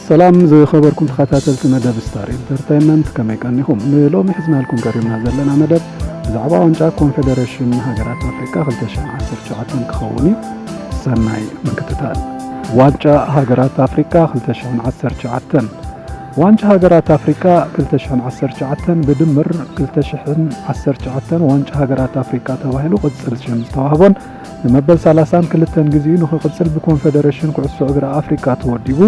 ሰላም ዝኸበርኩም ተኸታተልቲ መደብ ስታር ኢንተርተይንመንት፣ ከመይ ቀኒኹም? ንሎሚ ሒዝናልኩም ቀሪብና ዘለና መደብ ብዛዕባ ዋንጫ ኮንፌደሬሽን ሃገራት ኣፍሪቃ ክልተ ሽሕን ዓሰርተ ትሽዓተን ክኸውን እዩ። ሰናይ ምክትታል። ዋንጫ ሃገራት ኣፍሪቃ ክልተ ሽሕን ዓሰርተ ትሽዓተን። ዋንጫ ሃገራት ኣፍሪቃ ክልተ ሽሕን ዓሰርተ ትሽዓተን ብድምር ክልተ ሽሕን ዓሰርተ ትሽዓተን ዋንጫ ሃገራት ኣፍሪቃ ተባሂሉ ቅጽል ሽም ዝተዋህቦን ንመበል ሰላሳን ክልተን ግዜኡ ንኽቕጽል ብኮንፌደሬሽን ኩዕሶ እግሪ ኣፍሪቃ ተወዲቡ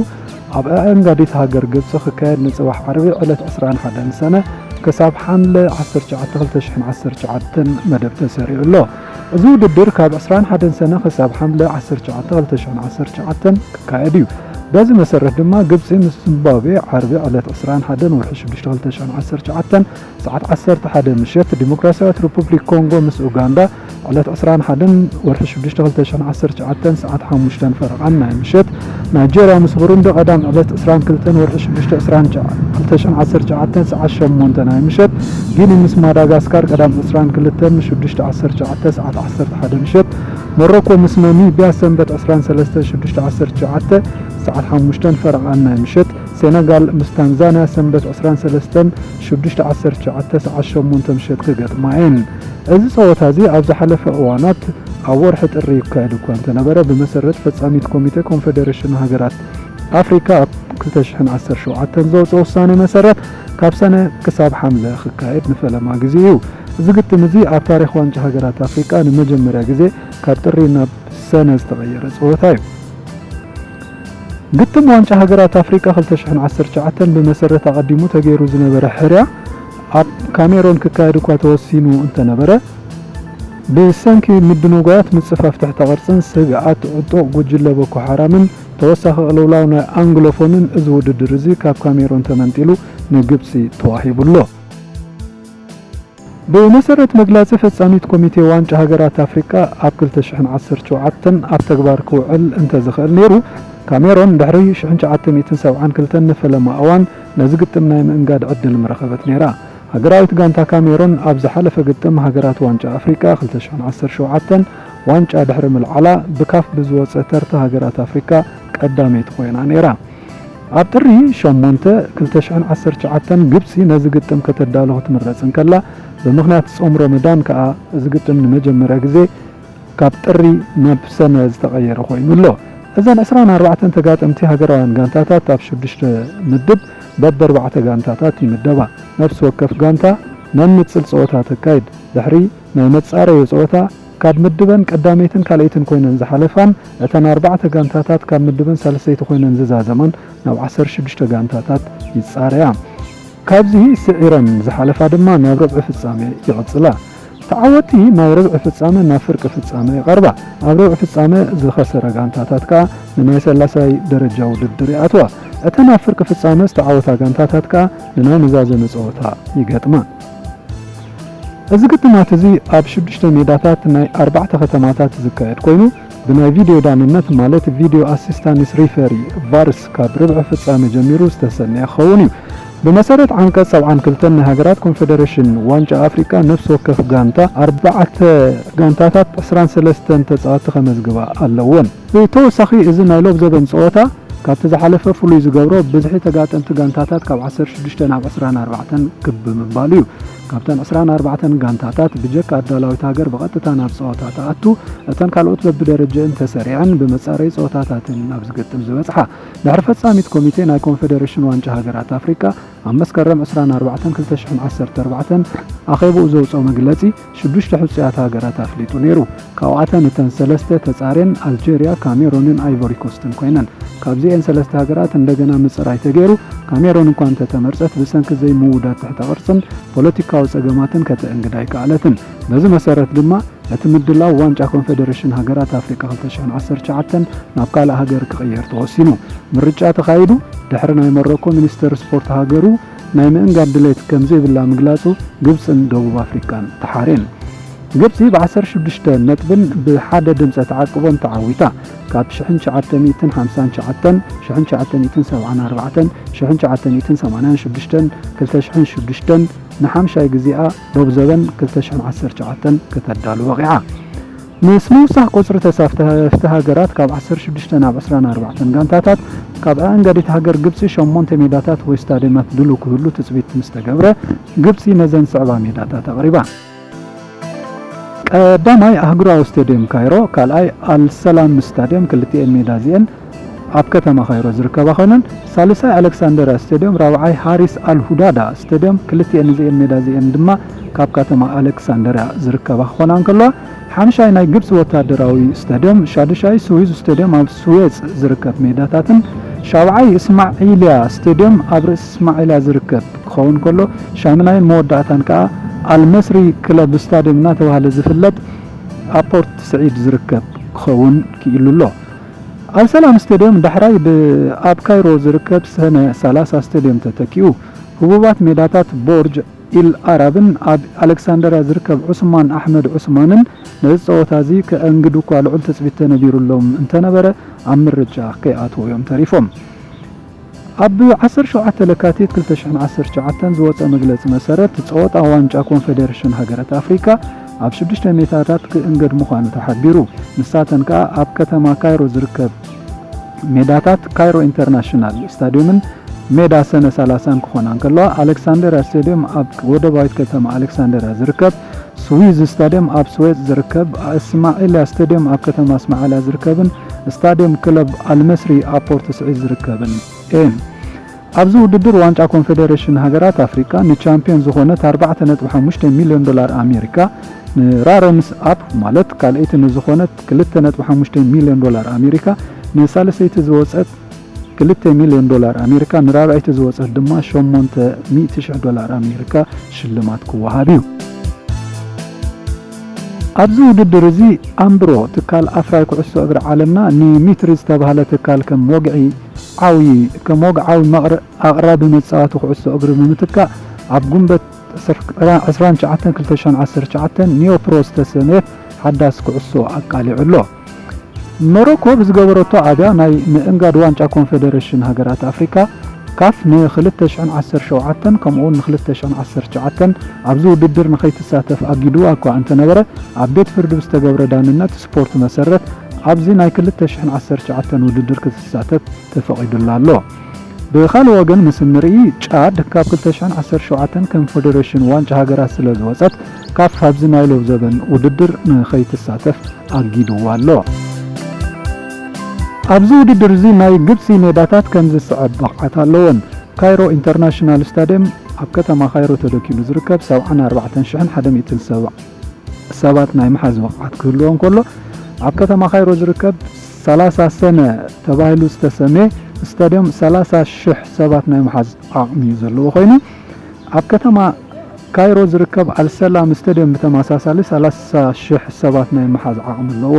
ኣብ ኣዕንጋዲት ሃገር ግብጺ ክካየድ ንጽባሕ ዓርቢ ዕለት ዕስራን ሓደን ሰነ ክሳብ ሓምለ ዓሰርተ ትሽዓተ ክልተ ሽሕን ዓሰርተ ትሽዓተን መደብ ተሰሪዑ ኣሎ። እዚ ውድድር ካብ ዕስራን ሓደን ሰነ ክሳብ ሓምለ ዓሰርተ ትሽዓተ ክልተ ሽሕን ዓሰርተ ትሽዓተን ክካየድ እዩ። በዚ መሰረት ድማ ግብጺ ምስ ዚምባብዌ ዓርቢ ዕለት ዕስራን ሓደን ወርሒ ሽዱሽተ ክልተ ሽሕን ዓሰርተ ትሽዓተን ሰዓት ዓሰርተ ሓደ ምሸት፣ ዲሞክራሲያዊት ሪፑብሊክ ኮንጎ ምስ ኡጋንዳ ዕለት ዕስራን ሓደን ወርሒ ሽዱሽተ ክልተ ሽሕን ዓሰርተ ትሽዓተን ሰዓት ሓሙሽተን ፈረቓን ናይ ምሸት፣ ናይጄርያ ምስ ብሩንዲ ቀዳም ዕለት ዕስራን ክልተን ወርሒ ሽዱሽተ ዕስራን ክልተ ሽሕን ዓሰርተ ትሽዓተን ሰዓት ሸሞንተ ናይ ምሸት፣ ጊኒ ምስ ማዳጋስካር ቀዳም ዕስራን ክልተን ሽዱሽተ ዓሰርተ ትሽዓተ ሰዓት ዓሰርተ ሓደ ምሸት፣ ሞሮኮ ምስ ናሚብያ ሰንበት ዕስራን ሰለስተን ሽዱሽተ ዓሰርተ ትሽዓተ ሰዓት ሓሙሽተን ፈረቓን ናይ ምሸት፣ ሴነጋል ምስ ታንዛንያ ሰንበት ዕስራን ሰለስተን ሽዱሽተ ዓሰርተ ትሽዓተ ሰዓት ሸሞንተ ምሸት ክገጥማ እየን። እዚ ጸወታ እዚ ኣብ ዝሓለፈ እዋናት ኣብ ወርሒ ጥሪ ይካየድ እኳ እንተነበረ፣ ብመሰረት ፈጻሚት ኮሚቴ ኮንፌደሬሽን ሃገራት ኣፍሪካ ኣብ ክልተ ሽሕን ዓሰርተ ሸውዓተን ዘውፅኦ ውሳኔ መሰረት ካብ ሰነ ክሳብ ሓምለ ክካየድ ንፈለማ ግዜ እዩ። እዚ ግጥም እዚ ኣብ ታሪኽ ዋንጫ ሃገራት ኣፍሪካ ንመጀመርያ ግዜ ካብ ጥሪ ናብ ሰነ ዝተቐየረ ጸወታ እዩ። ግጥም ዋንጫ ሃገራት ኣፍሪቃ ክልተ ሽሕን ዓሰርተ ትሽዓተን ብመሰረት ኣቐዲሙ ተገይሩ ዝነበረ ሕርያ ኣብ ካሜሮን ክካየድ እኳ ተወሲኑ እንተነበረ፣ ብሰንኪ ምድንጓያት ምጽፋፍ ትሕተ ቅርጽን ስግኣት ዕጡቕ ጉጅለ ቦኮ ሓራምን ተወሳኺ ቅልውላው ናይ ኣንግሎፎንን እዚ ውድድር እዚ ካብ ካሜሮን ተመንጢሉ ንግብጺ ተዋሂቡ ኣሎ። ብመሰረት መግላጺ ፈጻሚት ኮሚቴ ዋንጫ ሃገራት ኣፍሪቃ፣ ኣብ ክልተ ሽሕን ዓሰርተ ሸውዓተን ኣብ ተግባር ክውዕል እንተዝኽእል ነይሩ፣ ካሜሮን ድሕሪ ሽሕን ትሽዓተ ሚእትን ሰብዓን ክልተን ንፈለማ እዋን ነዚ ግጥም ናይ ምእንጋድ ዕድል ምረኸበት ነይራ። ሃገራዊት ጋንታ ካሜሮን ኣብ ዝሓለፈ ግጥም ሃገራት ዋንጫ ኣፍሪቃ ክልተ ሽሕን ዓሰርተ ሸውዓተን ዋንጫ ድሕሪ ምልዓላ፣ ብካፍ ብዝወጸ ተርታ ሃገራት ኣፍሪቃ ቀዳመይቲ ኮይና ነይራ። ኣብ ጥሪ ሸሞንተ ክልተ ሽሕን ዓሰርተ ትሽዓተን ግብጺ ነዚ ግጥም ከተዳሉ ክትምረጽ እንከላ፣ ብምኽንያት ጾም ረመዳን ከኣ እዚ ግጥም ንመጀመርያ ግዜ ካብ ጥሪ ናብ ሰነ ዝተቐየረ ኮይኑ ኣሎ። እዘን ዕስራን ኣርባዕተን ተጋጠምቲ ሃገራውያን ጋንታታት ኣብ ሽዱሽተ ምድብ በብኣርባዕተ ጋንታታት ይምደባ። ነፍሲ ወከፍ ጋንታ ነንጽል ጸወታ ተካይድ። ድሕሪ ናይ መጻረዩ ጸወታ፣ ካብ ምድበን ቀዳመይትን ካልኣይትን ኮይነን ዝሓለፋን፣ እተን ኣርባዕተ ጋንታታት ካብ ምድበን ሳልሰይቲ ኮይነን ዝዛዘማን ናብ ዓሰርተ ሽዱሽተ ጋንታታት ይጻረያ። ካብዚ ስዒረን ዝሓለፋ ድማ ናብ ርብዒ ፍጻመ ይቕጽላ። ተዓወትቲ ናይ ርብዒ ፍጻመ ናብ ፍርቂ ፍጻመ ይቐርባ። ኣብ ርብዒ ፍጻመ ዝኸሰረ ጋንታታት ከኣ ንናይ ሰላሳይ ደረጃ ውድድር ይኣትዋ። እተን ኣብ ፍርቂ ፍጻመ ዝተዓወታ ጋንታታት ከኣ ንናይ መዛዘሚ ጸወታ ይገጥማ። እዚ ግጥማት እዚ ኣብ ሽዱሽተ ሜዳታት ናይ ኣርባዕተ ከተማታት ዝካየድ ኮይኑ፣ ብናይ ቪድዮ ዳንነት፣ ማለት ቪድዮ ኣሲስታንስ ሪፈሪ፣ ቫርስ፣ ካብ ርብዒ ፍጻመ ጀሚሩ ዝተሰነየ ክኸውን እዩ። ብመሰረት ዓንቀጽ ሰብዓን ክልተን ናይ ሃገራት ኮንፌደሬሽን ዋንጫ ኣፍሪቃ፣ ነፍሲ ወከፍ ጋንታ ኣርባዕተ ጋንታታት ዕስራን ሰለስተን ተጻወትቲ ከመዝግባ ኣለወን። ብተወሳኺ፣ እዚ ናይ ሎብ ዘበን ጸወታ ካብቲ ዝሓለፈ ፍሉይ ዝገብሮ፣ ብዝሒ ተጋጠምቲ ጋንታታት ካብ ዓሰርተ ሽዱሽተ ናብ ዕስራን ኣርባዕተን ክብ ምባሉ እዩ። ካብተን ዕስራን ኣርባዕተን ጋንታታት፣ ብጀካ ኣዳላዊት ሃገር ብቐጥታ ናብ ጸወታ ትኣቱ፣ እተን ካልኦት በብደረጀአን ተሰሪዐን ብመጻረዪ ጸወታታትን ናብ ዝግጥም ዝበጽሓ። ድሕሪ ፈጻሚት ኮሚቴ ናይ ኮንፌደሬሽን ዋንጫ ሃገራት ኣፍሪቃ ኣብ መስከረም ዕስራን ኣርባዕተን ክልተ ሽሕን ዓሰርተ ኣርባዕተን ኣኼብኡ ዘውጽኦ መግለጺ፣ ሽዱሽተ ሕጹያት ሃገራት ኣፍሊጡ ነይሩ። ካብኣተን እተን ሰለስተ ተጻርየን ኣልጀርያ፣ ካሜሮንን ኣይቮሪ ኮስትን ኮይነን። ካብዚኤን ሰለስተ ሃገራት እንደገና ምጽራይ ተገይሩ፣ ካሜሮን እኳ እንተተመርጸት፣ ብሰንኪ ዘይምውዳድ ትሕተ ቅርጽን ፖለቲካዊ ጸገማትን ከተእንግድ ኣይከኣለትን። በዚ መሰረት ድማ፣ እቲ ምድላው ዋንጫ ኮንፌደሬሽን ሃገራት ኣፍሪቃ ክልተ ሽሕን ዓሰርተ ትሽዓተን ናብ ካልእ ሃገር ክቕየር ተወሲኑ። ምርጫ ተኻይዱ፣ ድሕሪ ናይ ሞሮኮ ሚኒስተር ስፖርት ሃገሩ ናይ ምእንጋድ ድሌት ከም ዘይብላ ምግላጹ፣ ግብጽን ደቡብ ኣፍሪቃን ተሓርየን። ግብጺ ብ ዓሰርተ ሽዱሽተ ነጥብን ብሓደ ድምጸ ተዓቅቦን ተዓዊታ። ካብ ሽሕን ትሽዓተ ሚእትን ሓምሳን ትሽዓተን፣ ሽሕን ትሽዓተ ሚእትን ሰብዓን ኣርባዕተን፣ ሽሕን ትሽዓተ ሚእትን ሰማንያን ሽዱሽተን፣ ክልተ ሽሕን ሽዱሽተን ንሓምሻይ ግዜኣ ዶብ ዘበን ክልተ ሽሕን ዓሰርተ ትሽዓተን ከተዳሉ በቒዓ። ምስ ምውሳኽ ቁጽሪ ተሳተፍቲ ሃገራት ካብ ዓሰርተ ሽዱሽተ ናብ ዕስራን ኣርባዕተን ጋንታታት፣ ካብ ኣእንጋዲት ሃገር ግብጺ ሸሞንተ ሜዳታት ወይ ስታድዮማት ድሉው ክህሉ ትጽቢት ምስ ተገብረ፣ ግብጺ ነዘን ዝስዕባ ሜዳታት ኣቕሪባ። ቀዳማይ ኣህጉራዊ ስቴድየም ካይሮ፣ ካልኣይ ኣልሰላም ስታድየም፣ ክልቲኤን ሜዳ እዚኤን ኣብ ከተማ ካይሮ ዝርከባ ኮይነን፣ ሳልሳይ ኣሌክሳንደርያ ስቴድየም፣ ራብዓይ ሃሪስ ኣልሁዳዳ ስቴድየም፣ ክልቲኤን እዚኤን ሜዳ እዚኤን ድማ ካብ ከተማ ኣሌክሳንደርያ ዝርከባ ክኾና እንከለዋ፣ ሓምሻይ ናይ ግብፂ ወታደራዊ ስታድየም፣ ሻዱሻይ ስዊዝ ስታድየም ኣብ ስዌጽ ዝርከብ ሜዳታትን፣ ሻብዓይ እስማዒልያ ስታድየም ኣብ ርእሲ እስማዒልያ ዝርከብ ክኸውን ከሎ፣ ሻምናይን መወዳእታን ከኣ ኣልመስሪ ክለብ ስታድየም እናተባህለ ዝፍለጥ ኣብ ፖርት ስዒድ ዝርከብ ክኸውን ክኢሉ ኣሎ። ኣልሰላም ስታድየም ዳሕራይ ብ-፣ ኣብ ካይሮ ዝርከብ ሰነ ሰላሳ ስታድየም ተተኪኡ፣ ህቡባት ሜዳታት ቦርጅ ኢል ኣራብን ኣብ ኣሌክሳንደርያ ዝርከብ ዑስማን ኣሕመድ ዑስማንን ነዚ ጸወታ እዚ ከእንግዱ እኳ ልዑል ትጽቢት ተነቢሩሎም እንተነበረ፣ ኣብ ምርጫ ከይኣትዉ እዮም ተሪፎም። ኣብ ዓሰርተ ሸውዓተ ለካቲት ክልተ ሽሕን ዓሰርተ ትሽዓተን ዝወጸ መግለጺ መሰረት፣ ጸወታ ዋንጫ ኮንፌደሬሽን ሃገራት ኣፍሪካ ኣብ ሽዱሽተ ሜታታት ክእንገድ ምዃኑ ተሓቢሩ። ንሳተን ከኣ ኣብ ከተማ ካይሮ ዝርከብ ሜዳታት ካይሮ ኢንተርናሽናል ስታድዮምን ሜዳ ሰነ ሰላሳን ክኾና እንከለዋ፣ ኣሌክሳንደርያ ስቴድየም ኣብ ወደባዊት ከተማ ኣሌክሳንደርያ ዝርከብ፣ ስዊዝ ስታድየም ኣብ ስዌጽ ዝርከብ፣ እስማዒልያ ስቴድየም ኣብ ከተማ እስማዒልያ ዝርከብን ስታድየም ክለብ ኣልመስሪ ኣብ ፖርት ስዒድ ዝርከብን እየን። ኣብዚ ውድድር ዋንጫ ኮንፌደሬሽን ሃገራት ኣፍሪካ ንቻምፒዮን ዝኾነት ኣርባዕተ ነጥቢ ሓሙሽተ ሚልዮን ዶላር ኣሜሪካ፣ ንራረንስ ኣፕ ማለት ካልኣይቲ ንዝኾነት ክልተ ነጥቢ ሓሙሽተ ሚልዮን ዶላር ኣሜሪካ፣ ንሳልሰይቲ ዝወጸት ክልተ ሚልዮን ዶላር ኣሜሪካ፣ ንራብዐይቲ ዝወጸት ድማ ሸሞንተ ሚእቲ ሽሕ ዶላር ኣሜሪካ ሽልማት ክወሃብ እዩ። ኣብዚ ውድድር እዚ ኣምብሮ፣ ትካል ኣፍራይ ኩዕሶ እግሪ ዓለምና፣ ንሚትሪ ዝተባህለ ትካል ከም ወግዒ ዓዊ-፣ ከም ወግዓዊ መቕር-፣ ኣቕራቢ መጻወቲ ኩዕሶ እግሪ ብምትካእ፣ ኣብ ጉንበት ዕስራን ትሽዓተን ክልተ ሽሕን ዓሰርተ ትሽዓተን ኒዮ ፕሮ ዝተሰምየት ሓዳስ ኩዕሶ ኣቃሊዑ ኣሎ። ሞሮኮ ብዝገበረቶ ኣብያ ናይ ምእንጋድ ዋንጫ ኮንፌደሬሽን ሃገራት ኣፍሪካ፣ ካፍ፣ ን ክልተ ሽሕን ዓሰርተ ሸውዓተን ከምኡውን ን ክልተ ሽሕን ዓሰርተ ትሽዓተን ኣብዚ ውድድር ንኸይትሳተፍ ኣጊድዋ እኳ እንተነበረ፣ ኣብ ቤት ፍርዲ ብዝተገብረ ዳንነት ስፖርት መሰረት ኣብዚ ናይ ክልተ ሽሕን ዓሰርተ ትሽዓተን ውድድር ክትሳተፍ ተፈቒዱላ ኣሎ። ብኻልእ ወገን ምስ እንርኢ፣ ጫድ ካብ ክልተ ሽሕን ዓሰርተ ሸውዓተን ኮንፌደሬሽን ዋንጫ ሃገራት ስለ ዝወጸት፣ ካፍ ኣብዚ ናይ ሎብ ዘበን ውድድር ንኸይትሳተፍ ኣጊድዋ ኣሎ። ኣብዚ ውድድር እዚ ናይ ግብጺ ሜዳታት ከም ዝስዕብ ብቕዓት ኣለወን። ካይሮ ኢንተርናሽናል ስታድየም ኣብ ከተማ ካይሮ ተደኪሉ ዝርከብ ሰብዓን ኣርባዕተን ሽሕን ሓደ ሚእትን ሰብዓ ሰባት ናይ ምሓዝ ብቕዓት ክህልዎ እንከሎ፣ ኣብ ከተማ ካይሮ ዝርከብ ሰላሳ ሰነ ተባሂሉ ዝተሰምየ ስታድየም ሰላሳ ሽሕ ሰባት ናይ ምሓዝ ዓቕሚ ዘለዎ ኮይኑ፣ ኣብ ከተማ ካይሮ ዝርከብ ኣልሰላም ስታድየም ብተመሳሳሊ ሰላሳ ሽሕ ሰባት ናይ ምሓዝ ዓቕሚ ኣለዎ።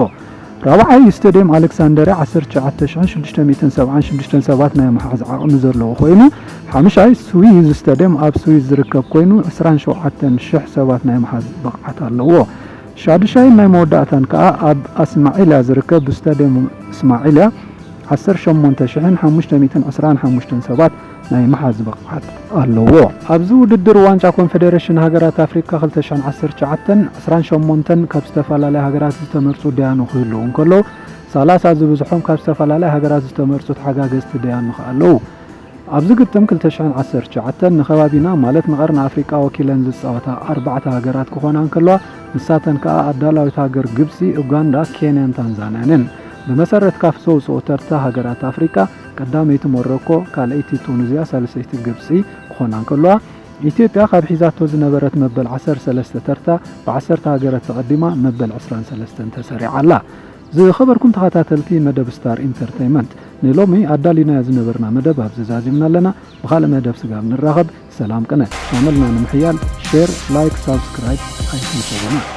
ራብዓይ ስታድየም ኣሌክሳንደርያ ዓሰርተ ትሽዓተ ሽሕን ሽዱሽተ ሚእትን ሰብዓን ሽዱሽተን ሰባት ናይ ምሓዝ ዓቕሚ ዘለዎ ኮይኑ፣ ሓምሻይ ስዊዝ ስታድየም ኣብ ስዊዝ ዝርከብ ኮይኑ፣ ዕስራን ሸውዓተን ሽሕ ሰባት ናይ ምሓዝ ብቕዓት ኣለዎ። ሻዱሻይን ናይ መወዳእታን ከኣ ኣብ ኣስማዒልያ ዝርከብ ብስታድየም እስማዒልያ ዓሰርተ ሸሞንተ ሽሕን ሓሙሽተ ሚእትን ዕስራን ሓሙሽተን ሰባት ናይ ምሓዝ ብቕዓት ኣለዎ። ኣብዚ ውድድር ዋንጫ ኮንፌደሬሽን ሃገራት ኣፍሪካ ክልተ ሽሕን ዓሰርተ ትሽዓተን፣ ዕስራን ሸሞንተን ካብ ዝተፈላለያ ሃገራት ዝተመርጹ ደያኑ ክህልዉ እንከለዉ፣ ሰላሳ ዝብዝሖም ካብ ዝተፈላለያ ሃገራት ዝተመርጹ ተሓጋገዝቲ ደያኑ ከኣ ኣለዉ። ኣብዚ ግጥም ክልተ ሽሕን ዓሰርተ ትሽዓተን ንኸባቢና ማለት ንቐርኒ ኣፍሪቃ ወኪለን ዝጻወታ ኣርባዕተ ሃገራት ክኾና እንከለዋ፣ ንሳተን ከኣ ኣዳላዊት ሃገር ግብጺ፣ ኡጋንዳ፣ ኬንያን ታንዛንያን እየን። ብመሰረት ካፍ ዘውጽኦ ተርታ ሃገራት ኣፍሪቃ፣ ቀዳመይቲ ሞሮኮ፣ ካልኣይቲ ቱኒዝያ፣ ሳልሰይቲ ግብጺ ክኾና እንከለዋ፣ ኢትዮጵያ ካብ ሒዛቶ ዝነበረት መበል ዓሰርተ ሰለስተ ተርታ ብዓሰርተ ሃገራት ተቐዲማ መበል ዕስራን ሰለስተን ተሰሪዓ ኣላ። ዝኸበርኩም ተኸታተልቲ መደብ ስታር ኢንተርተይመንት፣ ንሎሚ ኣዳሊናዮ ዝነበርና መደብ ኣብዚ ዛዚምና ኣለና። ብኻልእ መደብ ስጋብ ንራኸብ፣ ሰላም ቅነ። ቻነልና ንምሕያል ሼር፣ ላይክ፣ ሳብስክራይብ ኣይትንሰውና።